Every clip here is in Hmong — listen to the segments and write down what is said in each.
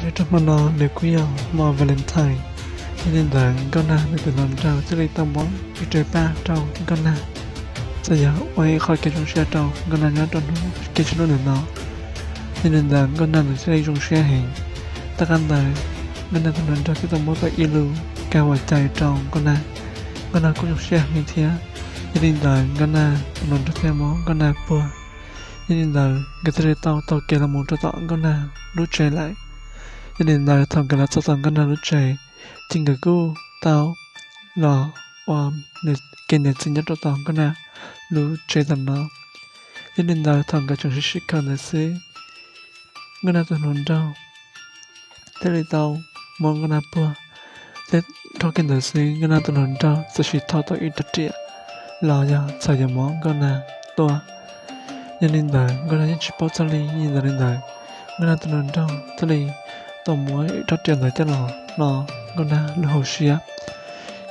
Nyob rau hmo no nws kuj yog hmo Valentine, yog li ntawd Nkauj Nag nws tus hluas nraug thiaj li tau muab ib rab paj rau Nkauj Nag, txawm yog ua ib qho kev zoo siab rau Nkauj Nag nyob rau hnub kev tshwm hnub ntawm no. Yog li ntawd Nkauj Nag nws thiaj li zoo siab heev. Tom qab ntawd Nkauj Nag tus hluas nraug thiaj tau muab tau ib lub kab ua cai rau Nkauj Nag. Nkauj Nag kuj zoo siab heev thiab. Yog li ntawd Nkauj Nag tus hluas nraug thiaj muab Nkauj Nag puag. Yog li ntawd nkawd thiaj li tau taug kev los mus rau tom Nkauj Nag lub tsev lawm. Yog li ntawd thaum nkawd los txog tom Nkauj Nag lub tsev, ces nkawd kuj tau los ua kev niam txiv nyob rau tom Nkauj Nag lub tsev tom no. Yog li ntawd thaum nkawd tseem sib sib khaws ntawd xwb, Nkauj Nag tus hluas nraug thiaj li tau muab Nkauj Nag puag. Thiab dhau kiag ntawd xwb Nkauj Nag tus hluas nraug txawm sim thau tau ib rab riam los yog txawm yuav muab Nkauj Nag tua. Yog li ntawd Nkauj Nag yeej tsis paub txog li, yog li ntawd Nkauj Nag tus hluas nraug thiaj li tau muab rab riam ntawd coj los hno Nkauj Nag lub hauv siab.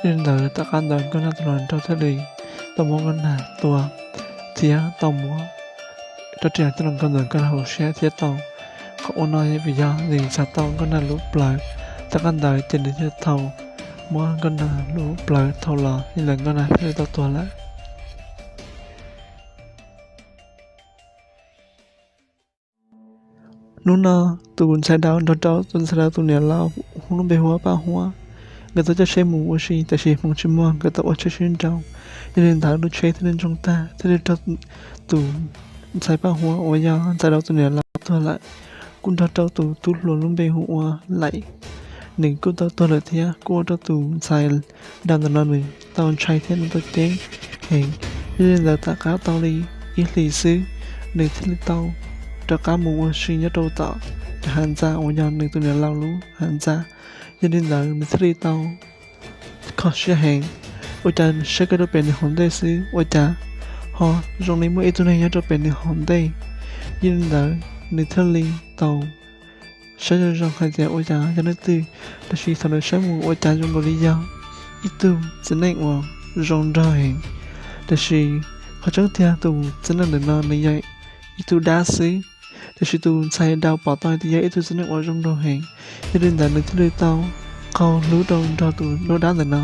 Yog li ntawd tom qab ntawd Nkauj Nag tus hluas nraug thiaj li tau muab Nkauj Nag tua thiab tau muab rab riam coj los nkaug ntawm Nkauj Nag hauv siab thiab tau qhov ua no vim yog nws txhav tau Nkauj Nag lub plawv. Tom qab ntawd ces nws thiaj thau muab Nkauj Nag lub plawv thau los, yog li ntawd Nkauj Nag thiaj li tau tuag lawm. Hnub no tus ntxhais daus nrog rau tus ntxhais daus tus niam laus hu lub npe hu ua Paj Huab, nkawd tau coj tsheb mus ua si, tab sis hmoov tsis muaj nkawd tau ua tsheb sib nrau. Yog li ntawd lub tsheb thiaj li ntsoog tag thiaj li raug tus ntxhais Paj Huab uas yog ntxhais daus tus niam laus tuag lawm, kuj nrog rau tus tub hluas lub npe hu ua Laim, nws kuj tau tuag lawm thiab. Kuj ua rau tus ntxhais daus ntawm no nws tau ntshai thiab nws tau ceeb heev. Yog li ntawd tom qab tau li ib hlis xwb, nws thiaj li tau rov qab mus ua si nyob rau tom cov hav ntxa uas yog nws tus niam laus lub hav ntxa. Yog li ntawd nws thiaj li tau kho siab heev, ua cas saib kiag rau pem nws hauv ntej xwb ua cas ho zoo li muaj ib tug neeg nyob rau pem nws hauv ntej. Yog li ntawd nws thiaj li tau saib zoo zoo hais tias ua cas yog leej twg, tab sis thaum nws saib mus ua cas zoo nkaus li yog ib tug txiv neej uas zoo nraug heev. Tab sis qhov tseeb tiag tus txiv neej ntawm no nws yog ib tug dab xwb, tab sis tus ntxhais daus pom tau hais tias yog ib tug txiv neej uas zoo nraug heev. Yog li ntawd nws thiaj li tau qaug hlub rau nrog tus nraug dab ntawm no.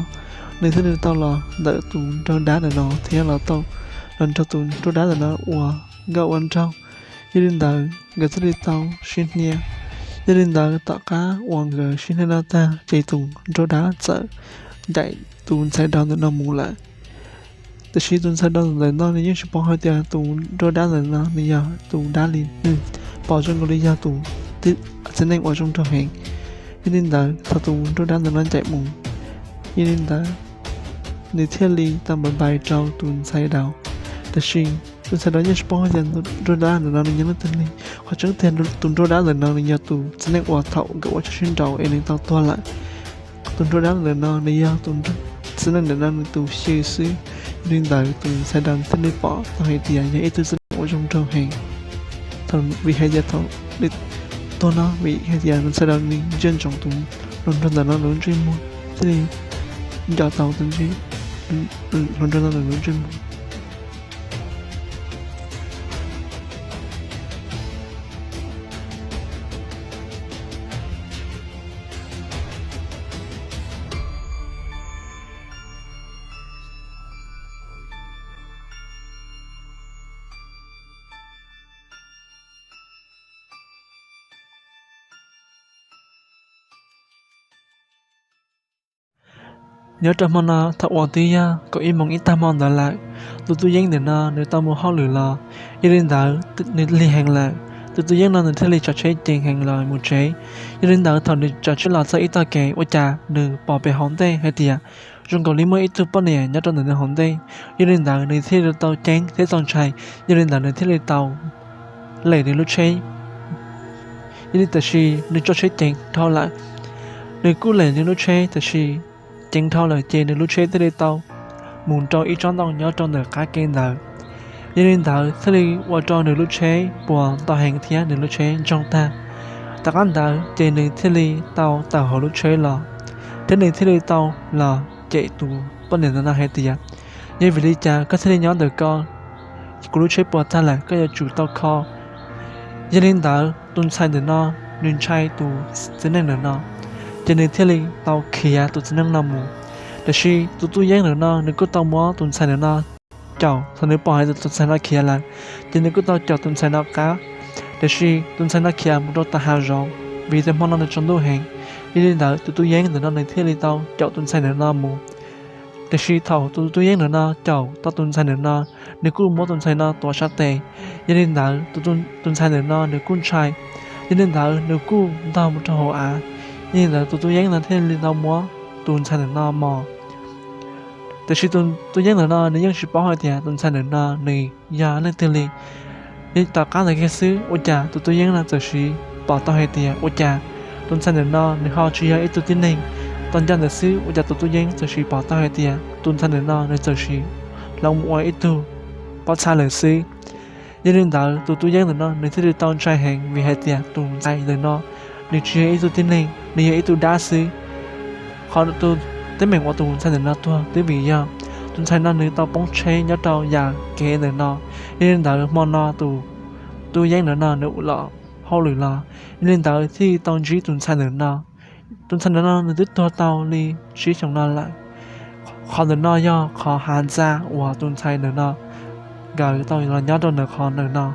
Nws thiaj li tau los ntawm tus nraug dab ntawm no thiab los tau los nrog tus nraug dab ntawm no ua nkauj ua nraug. Yog li ntawd nkawd thiaj li tau sib hnia. Yog li ntawd tom qab uas nkawd sib hnia no tag ces tus nraug dab txawm ncaim tus ntxhais daus ntawm no mus lawm. Tab sis tus ntxhais daus ntawm no nws yeej tsis paub hais tias tus nraug dab ntawm no nws yog tus dab li, nws pom zoo nkaus li yog tus txiv neej uas zoo nraug heev. Yog li ntawd thaum tus nraug dab ntawm no ncaim mus, yog li ntawd nws thiaj li tau npais npais rau tus ntxhais daus. Tab sis tus ntxhais daus yeej tsis paub hais tias nraug dab ntawm no nws yog leej twg li. Qhov tseeb tiag tus nraug dab ntawm no nws yog tus txiv neej uas thaum nkawd ua tsheb sib nrau es nws tau tuag lawm. Tus nraug dab ntawm no nws yog tus txiv neej ntawm no nws tus xyw xwb. Yog li ntawd tus ntxhais daus thiaj li pom tau hais tias yog ib tug txiv neej uas zoo nraug heev. Thaum vim hais tias thaum nws tuag no vim hais tias tus ntxhais daus nws ntsia ntsoov tus hluas nraug ntawm no nws lub ntsej muag, thiaj li nco tau tus hluas nraug no nws lub ntsej muag. Nyob rau hmo no thaum uas twb yog kaum ib moos ib tag hmo ntawd lawm, tus tub yeeb ntawm no nws tau mus hauj lwm los. Yog li ntawd nws lig heev lawm, tus tub yeeb no nws thiaj li tsav tsheb ceev heev los mus tsev. Yog li ntawd thaum nws tsav tsheb los txog ib tog kev ua cas nws pom pem hauv ntej hais tias zoo nkaus li muaj ib tug poj niam nyob rau ntawm nws hauv ntej. Yog li ntawd nws thiaj li tau ceeb thiab txaus ntshai. Yog li ntawd nws thiaj li tau lem nws lub tsheb. Yog li tab sis nws tso tsheb ceev dhau lawm. Nws kuj lem nws lub tsheb tab sis ceev dhau lawm ces nws lub tsheb thiaj li tau mus rau ib tsob ntoo nyob rau ntawm qab ke ntawd. Yog li ntawd thiaj li ua rau nws lub tsheb puas ntau heev thiab nws lub tsheb ntsoog tag. Tom qab ntawd ces nws thiaj li tau tawm hauv lub tsheb los, thiab nws thiaj li tau los cem tus poj niam ntawm no hais tias, yog vim li cas koj thiaj li nyob ntawm ko, kuv lub tsheb puas tag lawm koj yuav tsum tau kho. Yog li ntawd tus ntxhais ntawm no nws ntshai tus txiv neej ntawm no, ces nws thiaj li tau khiav tus txiv neej no mus. Tiam sis tus tub yeeb ntawm no nws kuj tau muab tus ntxhais ntawm no caum. Thaum nws pom hais tias tus ntxhais no khiav lawm, ces nws kuj tau caum tus ntxhais no qab. Tiam sis tus ntxhais no khiav mus rau tom hav zoov, vim tias hmo no nws tsaus ntuj heev. Yog li ntawd tus tub yeeb ntawm no nws thiaj li tau caum tus ntxhais ntawm no mus. Tiam sis thaum tus tub yeeb ntawm no caum tau tus ntxhais ntawm no, nws kuj muab tus ntxhais no tuav sab tes. Yog li ntawd tus ntxhais ntawm no nws kuj ntshai, yog li ntawd nws kuj ntog mus rau hauv av. Yog li ntawd tus tub yeeb no thiaj li tau muab tus ntxhais ntawm no mos. Tiam sis tus tub yeeb ntawm no nws yeej tsis paub hais tias tus ntxhais ntawm no nws yog leej twg li. Tom qab ntawd kiag xwb ua cas tus tub yeeb no txawm sis pom tau hais tias ua cas tus ntxhais ntawm no nws ho tsis yog ib tug tib neeg. Tom ncaj ntawd xwb ua cas tus tub yeeb txawm sis pom tau hais tias tus ntxhais ntawm no nws txawm sis hloov mus ua ib tug pob txha lawm xwb. Yog li ntawd tus tub yeeb ntawm no nws thiaj li tau ntshai heev vim hais tias tus ntxhais ntawm no nws tsis yog ib tug tib neeg, nws yog ib tug dab xwb. Qhov tus teeb meem uas tus ntxhais ntawm no tuag twb vim yog tus ntxhais no nws tau poob tsheb nyob rau yam kev ntawm no. Yog li ntawd hmo no tus tub yeeb ntawm no nws los hauj lwm los, yog li ntawd thiaj tau ntsib tus ntxhais ntawm no. Tus ntxhais ntawm no nws twb tuag tau li tsib xyoos no lawm. Qhov ntawm no yog qhov hav ntxa uas tus ntxhais ntawm no nkawd tau los nyob rau ntawm qhov ntawm no.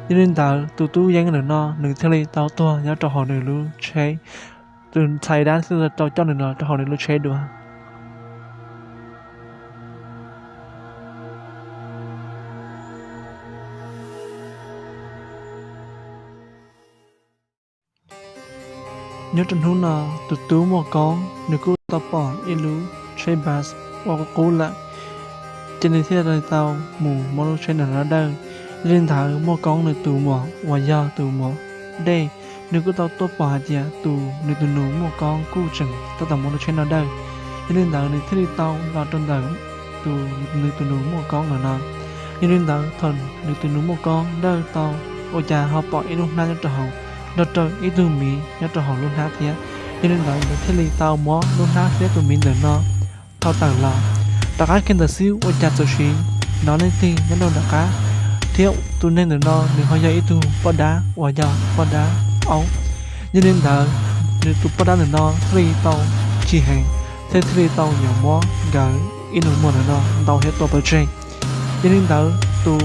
Yog li ntawd tus tub yeeb ntawm no nws thiaj li tau tuag nyob rau hauv nws lub tsheb. Tus ntxhais dab thiaj tau coj nws los rau hauv nws lub tsheb dua. Nyob rau hnub no, tus tub Muaj Koob nws kuj tau pom ib lub tsheb bus ua qub qub lawm, ces nws thiaj li tau mus muab lub tsheb ntawm no dawj. Yog li ntawd Muaj Koob nws tus muam uas yog tus muam Dej, nws kuj tau tuaj pom hais tias tus nws tus nus Muaj Koob kuj tseem tab tom muab lub tsheb no dawj. Yog li ntawd nws thiaj li tau los rau ntawm tus nws tus nus Muaj Koob ntawm no. Yog li ntawd thaum nws tus nus Muaj Koob dawj tau, ua cas ho pom ib lub hnab nyob rau hauv, nrog rau ib tug miv nyob rau hauv lub hnab thiab. Yog li ntawd nws thiaj li tau muab lub hnab thiab tus miv ntawm no thau tawm los. Rov qab kiag ntawd xwb ua cas txawm sis hnov leej twg nyob rau nram qab, thiab tus neeg ntawm no nws ho yog ib tug poj dab uas yog poj dab aub. Yog li ntawd nws tus poj dab ntawm no thiaj li tau chim heev, thiab thiaj li tau yuav muab nkawd ib nus muag ntawm no ntaus thiab tua pov tseg. Yog li ntawd tus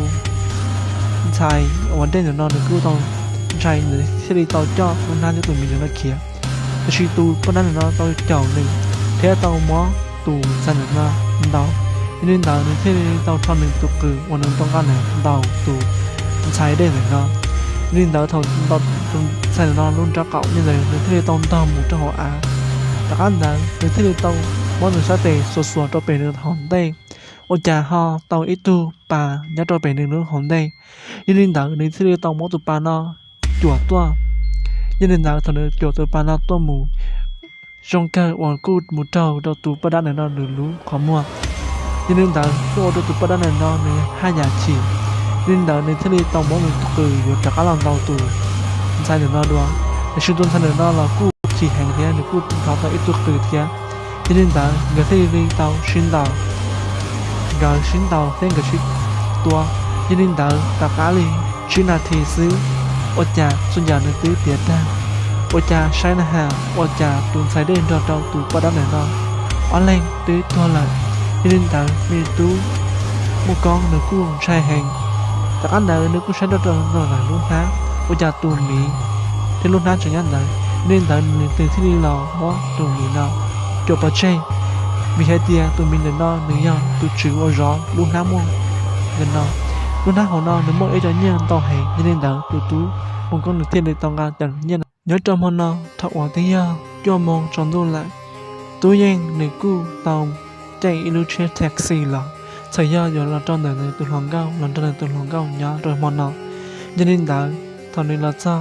ntxhais uas Dej ntawm no nws kuj tau ntshai, nws thiaj li tau coj lub hnab thiab tus miv ntawm no khiav. Tiam sis tus poj dab ntawm no tau caum nws thiab tau muab tus ntxhais ntawm no ntaus. Yog li ntawd nws thiaj li tau rho nws tus qws uas nws tau nqa ntawd ntaus tus ntxhais Dej ntawm no. Yog li ntawd thaum ntaus tus ntxhais ntawm no lub nrob qaum, yog li ntawd nws thiaj li tau ntog mus rau hauv av. Tom qab ntawd nws thiaj li tau muab nws sab tes xuas xuas rau pem nws hauv ntej, ua cas ho tau ib tug pas nyob rau pem nws lub hauv ntej. Yog li ntawd nws thiaj li tau muab tus pas no cuam tuaj. Yog li ntawd thaum nws cuam tus pas no tuaj mus, zoo kawg uas kuj mus raug rau tus poj dab ntawm no nws lub qhov muag. Yog li ntawd kuj ua rau tus poj dab ntawm no nws haj yam chim. Yog li ntawd nws thiaj li tau muab nws tus qws yuav rov qab los ntaus tus ntxhais ntawm no dua. Tiam sis tus ntxhais ntawm no los kuj chim heev thiab nws kuj nrov tau ib tug qws thiab. Yog li ntawd nkawd thiaj li tau sib ntaus. Nkawd sib ntaus thiab nkawd sib tua. Yog li ntawd tom qab li tsib nas this xwb, ua cas txhua yam nws twb tiav tag. Ua cas saib na has, ua cas tus ntxhais Dej nrog rau tus poj dab ntawm no ob leeg twb tuag lawm. Yog li ntawd me tub Muaj Koob nws kuj ntshai heev. Tom qab ntawd nws kuj saib nrog rau lub hnab, ua cas tus miv thiab lub hnab tseem nyob ntawd. Yog li ntawd nws thiaj li los muab tus miv no cuam pov tseg, vim hais tias tus miv ntawm no nws yog tus tswv uas zov lub hnab muaj ntawm no. Lub hnab hauv no nws muaj ib co nyiaj ntau heev, yog li ntawd tus tub Muaj Koob nws thiaj li tau nqa cov nyiaj no. Nyob rau hmo no thaum uas twb yog cuaj moo tsaus ntuj lawm, Tub Yeej nws kuj tau caij ib lub tsheb taxi los, txawm yog yuav los rau ntawm nws tus hluas nkauj, los nrog nws tus hluas nkauj nyob rau hmo no. Yog li ntawd thaum nws los txog,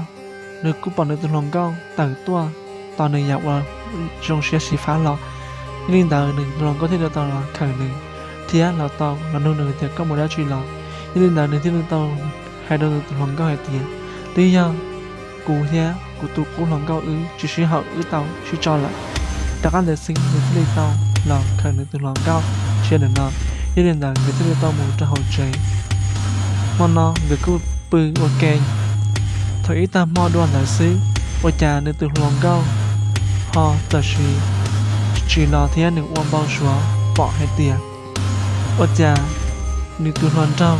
nws kuj pom nws tus hluas nkauj tawm tuaj tos nws yam uas zoo siab xyiv fab los. Yog li ntawd nws tus hluas nkauj thiaj li tau los khawm nws thiab los tau los nug nws tias koj mus dab tsi los. Yog li ntawd nws thiaj li tau hais rau nws tus hluas nkauj hais tias twb yog kuv thiab kuv tus qub hluas nkauj wb tsis sib haum wb tau sib tso lawm. Rov qab ntawd xwb nws thiaj li tau los khawm nws tus hluas nkauj tshiab ntawm no. Yog li ntawd nkawd thiaj li tau mus rau hauv tsev. Hmo no nkawd kuj pw ua ke. Thaum ib tag hmo dua ntawd xwb, ua cas nws tus hluas nkauj ho txawm sim tsis los thiab nws ua npau suav pom hais tias ua cas nws tus hluas nraug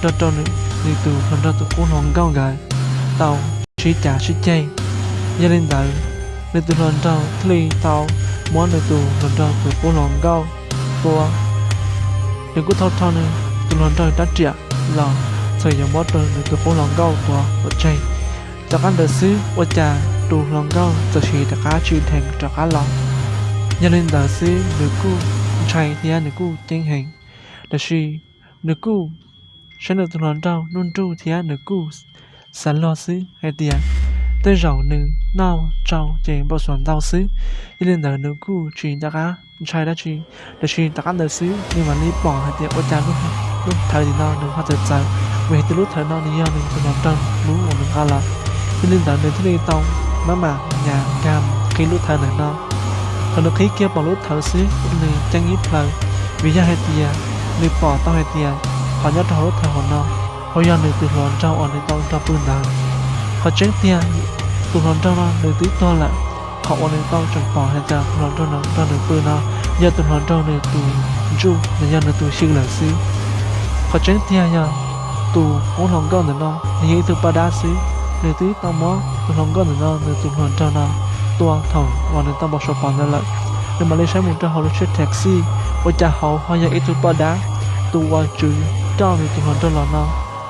nrog rau nws tus hluas nraug tus qub hluas nkauj nkawd tau sib cav sib ceg. Yog li ntawd, nws tus hluas nraug thiaj li tau muab nws tus hluas nraug tus qub hluas nkauj tua. Nws kuj tau rho nws tus hluas nraug rab riam los txawm yuav muab rau nws tus qub hluas nkauj tua pov tseg. Tom qab ntawd xwb ua cas tus hluas nkauj txawm sim rov qab tsis dheev rov qab los. Yog li ntawd xwb nws kuj ntshai thiab nws kuj ceeb heev, tab sis nws kuj saib nws tus hluas nraug nruj nruj thiab nws kuj xav luag xwb hais tias tej zaum nws noj tsau ces npau suav ntau xwb. Yog li ntawd nws kuj tsis nco qab ntshai dab tsi, tab sis tom qab ntawd xwb nws mam li pom hais tias ua cas lub thawv tim no nws ho txawv txawv, vim hais tias lub thawv no nws yog nws tus hluas nraug lub uas nws nqa los. Yog li ntawd nws thiaj li tau maj mam nyas nkag qhib lub thawv ntawm no. Thaum nws qhib kiag pom lub thawv xwb ua rau nws ceeb ib plhaw, vim yog hais tias nws pom tau hais tias qhov nyob rau hauv lub thawv hauv no ho yog nws tus hluas nraug uas nws tau nrog pw ntawd. Qhov tseeb tiag, tus hluas nraug no nws twb tuag lawm. Qhov uas nws tau tseem pom hais tias tus hluas nraug no nrog nws pw no yog tus hluas nraug nws tus ntsuj, nws yog nws tus xyw lawm xwb. Qhov tseeb tiag yog tus qub hluas nkauj ntawm no nws yog ib tug poj dab xwb. Nws twb tau muab tus hluas nkauj ntawm no nws tus hluas nraug no tua thaum uas nws tau npau suav pom ntawd lawm. Nws mam li saib mus rau hauv lub tsheb taxi, ua cas hauv ho yog ib tug poj dab, tus uas tswv coj nws tus hluas nraug los no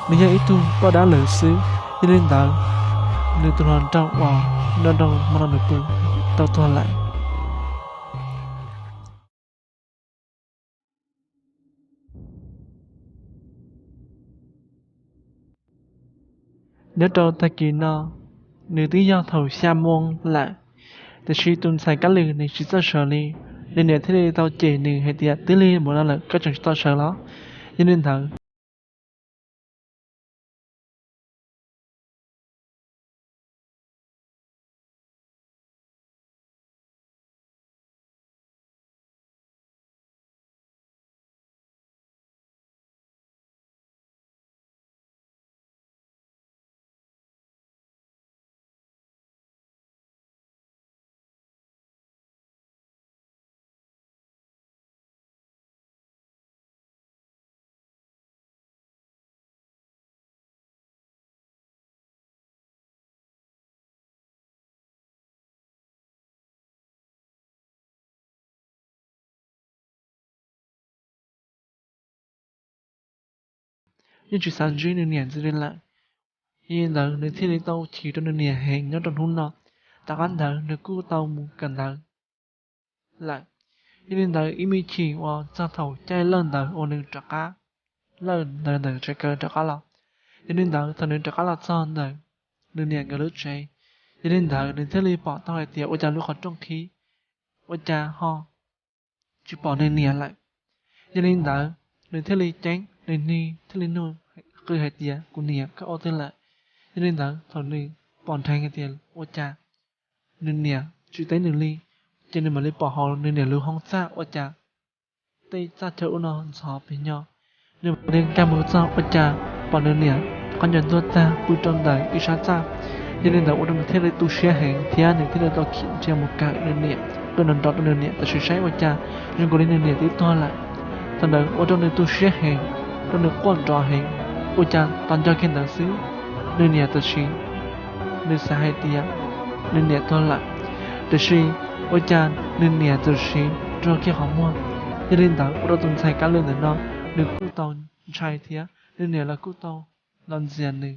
nws yog ib tug poj dab lawm xwb. Yog li ntawd, nws tus hluas nraug uas nrog nrog hmo no nws pw tau tuag lawm. Nyob rau tag kis no, nws twb yog thaum xya moo lawm, tiam sis tus ntxhais kab lwm nws tsis txawj sawv li. Nws niam thiaj li tau cem nws hais tias, twb lig npaum no lawm koj tseem tsis tau sawv los? Yog li ntawd, yeej tsis xav ntsib nws niam ntxiv li lawm. Yog li ntawd nws thiaj li tau chim rau nws niam heev nyob rau hnub no. Tom qab ntawd nws kuj tau mus kawm ntawv lawm. Yog li ntawd ib me chim uas txog thaum caij lawj ntawd uas nws rov qab lawj ntawd ntawm tsev kawm rov qab los. Yog li ntawd thaum nws rov qab los txog ntawm nws niam nkawd lub tsev, yog li ntawd nws thiaj li pom tau hais tias ua cas lub qhov rooj qhib, ua cas ho tsis pom nws niam lawm. Yog li ntawd nws thiaj li ceeb, nws niag thiaj li nug qw hais tias, kuv niam, koj ua twg lawm? Yog li ntawd thaum nws pom dheev hais tias ua cas nws niam tsis teb nws li, ces nws mam li pom hauv nws niam lub hoob txaj ua cas tej txaj chaw ub no ntxhov pes nyo. Nws mam li nkag mus txog ua cas pom nws niam qhov ncauj ntuag tag pw rau ntawm ib sab txaj. Yog li ntawd ua rau nws thiaj li tu siab heev thiab nws thiaj li tau khiav ntsia mus kawm nws niam tuaj nrov nrov rau nws niam tam sim saib ua cas zoo nkaus li nws niam twb tuag lawm. Thaum ntawd ua rau nws tu siab heev, rau nws quaj nrov heev. Ua cas tos nco kiag ntawd xwb, nws niam tam sim, nws xav hais tias nws niam tuag lawm, tiam sis ua cas nws niam tam sim rua kiag qhov muag. Yog li ntawd ua rau tus ntxhais kab lwj ntawm no nws kuj tau ntshai thiab nws niam los kuj tau los ntxias nws.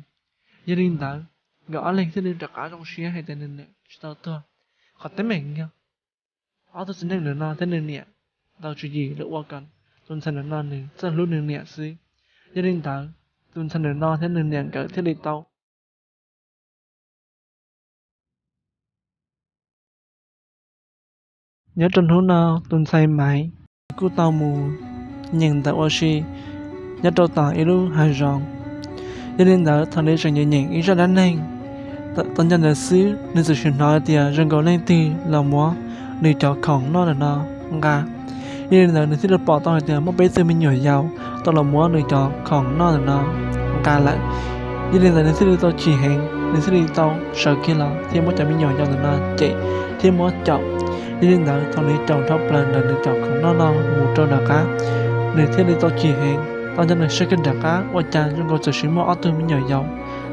Yog li ntawd nkawd ob leeg thiaj li rov qab zoo siab hais tias nws niam tsis tau tuag. Qhov teeb meem yog ob tug txiv neej ntawm no thiab nws niam tau tswv yim los ua kom tus ntxhais ntawm no nws txawj hlub nws niam xwb. Yog li ntawd tus ntxhais ntawm no thiab nws niam nkawd thiaj li tau Nyob rau hnub no, tus ntxhais Maiv kuj tau mus nyeem ntawv ua si nyob rau tom ib lub hav zoov. Yog li ntawd, thaum nws tseem nyeem nyeem ib zaj dab neeg tau nco ntawd xwb, nws txawm sim hnov tias zoo nkaus leej twg los muab nws cov khoom noj ntawm no nqa. Yog li ntawd, nws thiaj li pom tau hais tias muaj peb tug me nyuam yaus tau los muab nws cov khoom noj ntawm no nqa lawm. Yog li ntawd, nws thiaj li tau chim heev, nws thiaj li tau sawv kiag los thiab muab cov me nyuam yaus ntawm no cem thiab muab caum. Yog li ntawd thaum nws caum dhau plaws ntawm nws cov khoom noj no mus rau nram qab, nws thiaj li tau chim heev, tau nco nws saib kiag nram qab ua cas zoo nkaus txawm sis muaj ob tug me nyuam yaus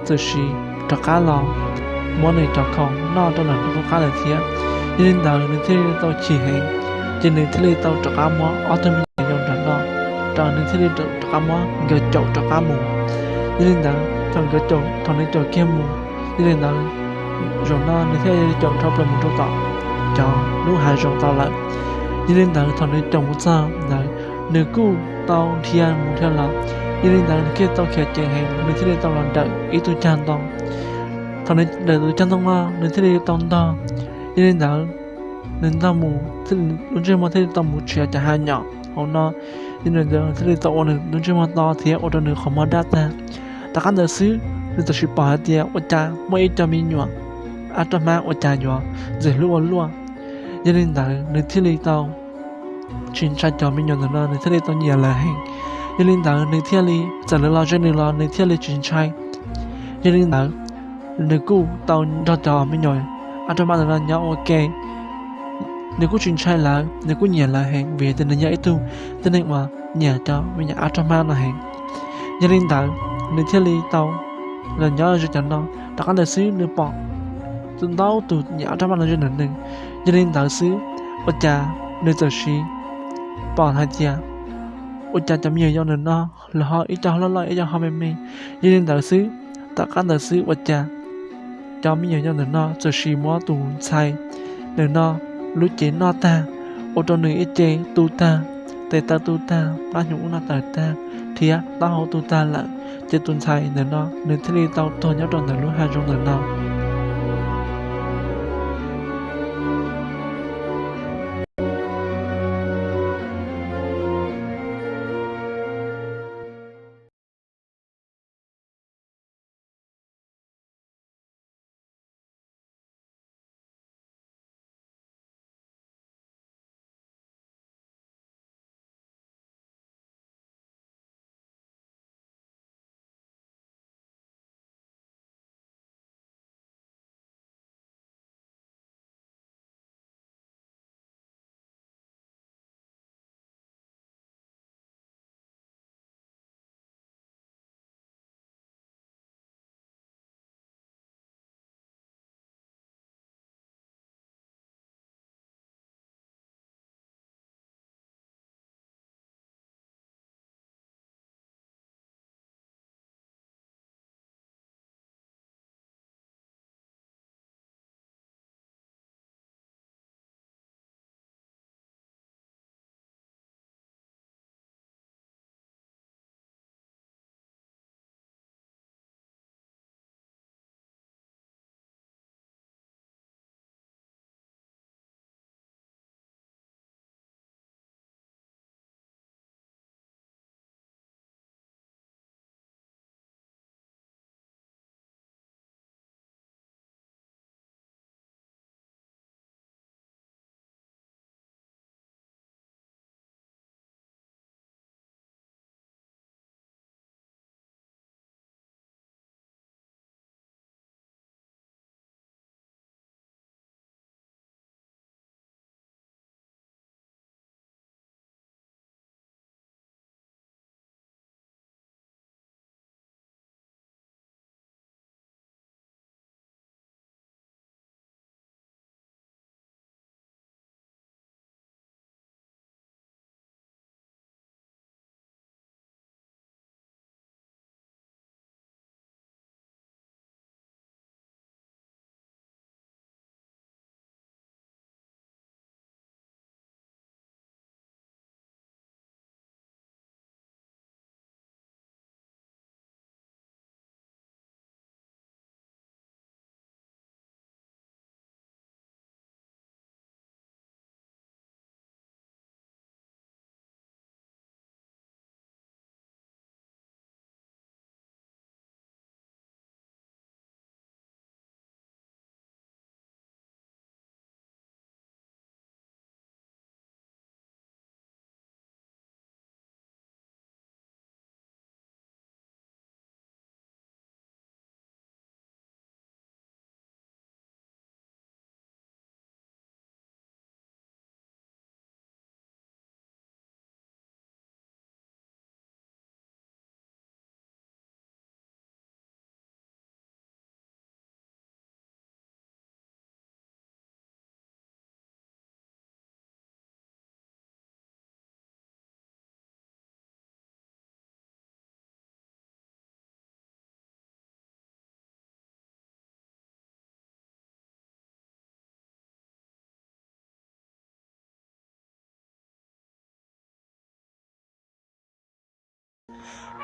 txawm sis rov qab los muab nws cov khoom noj rau ntawm nws qab lawm thiab. Yog li ntawd nws thiaj li tau chim heev, ces nws thiaj li tau rov qab muab ob tug me nyuam yaus nram no, rau nws thiaj li rov qab muab nkawd caum rov qab mus. Yog li ntawd thaum nkawd caum, thaum nws caum kiag mus, yog li ntawd zaum no nws thiaj li caum dhau plaws mus rau tom cov lub hav zoov tau lawm. Yog li ntawd thaum nws caum mus txog ntawd, nws kuj tau dhia mus dhia los. Yog li ntawd nws thiaj tau khiav ceev heev, nws thiaj li tau los dawm ib tug cag ntoo. Thaum nws dawm tus cag ntoo no nws thiaj li tau ntog. Yog li ntawd nws ntog mus, lub ntsej muag thiaj li tau mus tshiav cov hav nyom hauv no. Yog li ntawd thiaj li tau ua nws lub ntsej muag to thiab ua rau nws qhov muag daj tag. Tom qab ntawd xwb nws txawm sis pom hais tias ua cas muaj ib co me nyuam ab roj hmab ua cas yuav ntxim hlub ua luaj. Yog li ntawd nws thiaj li tau tsis ntshai cov me nyuam ntawm no, nws thiaj li tau nyiam lawv heev. Yog li ntawd nws thiaj li txawm lawv los ze nws los nws thiaj li tsis ntshai. Yog li ntawd nws kuj tau nrog cov me nyuam ab roj hmab ntawm no nyob ua ke. Nws kuj tsis ntshai lawv, nws kuj nyiam lawv heev vim tias nws yog ib tug tib neeg uas nyiam cov me nyuam ab roj hmab no heev. Yog li ntawd nws thiaj li tau los nyob ze cov no. Tom qab ntawd xwb nws pom ntau tus nyuam ab roj hmab no ze ntawm nws. Yog li ntawd xwb ua cas nws txawm sis pom hais tias ua cas cov me nyuam yaus ntawm no los ho ib co ho loj loj ib co ho me me. Yog li ntawd xwb, tom qab ntawd xwb ua cas cov me nyuam yaus ntawm no txawm sis muab tus ntxhais ntawm no lub cev noj tag, ua rau nws ib ce tu tag, tes taw tu tag, plab hnyuv ub no tawm tag, thiab taub hau tu tag lawm. Ces tus ntxhais ntawm no nws thiaj li tau tuag nyob rau ntawm lub hav zoov ntawm no.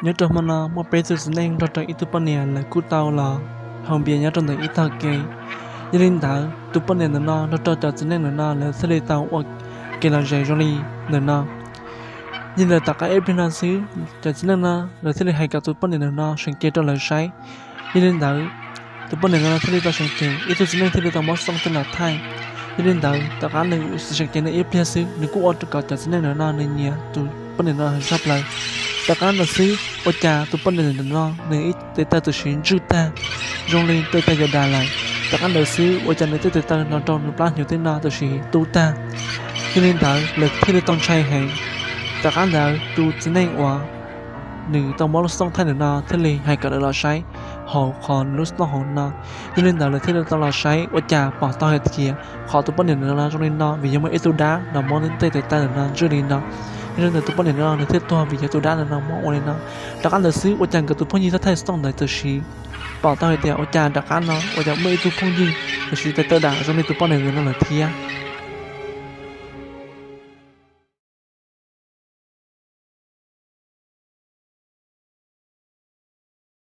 Nyob rau hmo no muaj peb tug txiv neej nrog rau ib tug poj niam lawv kuj tau los haus npias nyob rau ntawm ib tog kev. Yog li ntawd tus poj niam ntawm no nrog rau cov txiv neej ntawm no lawv thiaj li tau ua kev lom zem zoo li ntawm no. Yog li ntawd tom qab ib pliag no xwb cov txiv neej no lawv thiaj li hais kom tus poj niam ntawm no seem cev rau lawv saib. Yog li ntawd tus poj niam ntawm no thiaj li tau seem cev, ib tug txiv neej thiaj li tau muab xoo tej los thaij. Yog li ntawd tom qab nws seem cev no ib pliag xwb nws kuj ua kom cov txiv neej ntawm no nws nyiam tus poj niam no tshaj plaws. Tom qab ntawd xwb ua cas tus poj niam ntawm no nws ib tes taw tam sim ntswj tag, zoo li tej taw yuav dag lawm. Tom qab ntawd xwb ua cas nws tej tes taw los rau nws plab hnyuv tej no tam sim tu tag. Yog li ntawd lawv thiaj li tau ntshai heev. Tom qab ntawd tus txiv neej uas nws tau muab lub xoo thaij ntawm no thiaj li hais kom lawv los saib hauv qhov nws lub xoo hauv no. Yog li ntawd lawv thiaj li tau los saib ua cas pom tau hais tias qhov tus poj niam ntawm no zoo li no vim yog muaj ib tug dab los muab tej tes taw ntawm no ntswj li no. Yog li ntawd tus poj niam ntawm no nws thiaj tuag vim yog tus dab ntawm no muab ua li no. Rov qab ntawd xwb ua cas nkawd tus phooj ywg thaij thaij xoo ntawd tam sim pom tau hais tias ua cas rov qab no ua cas muaj ib tug phooj ywg tam sim tes taw dam zoo li tus poj niam ntawm no lawm thiab.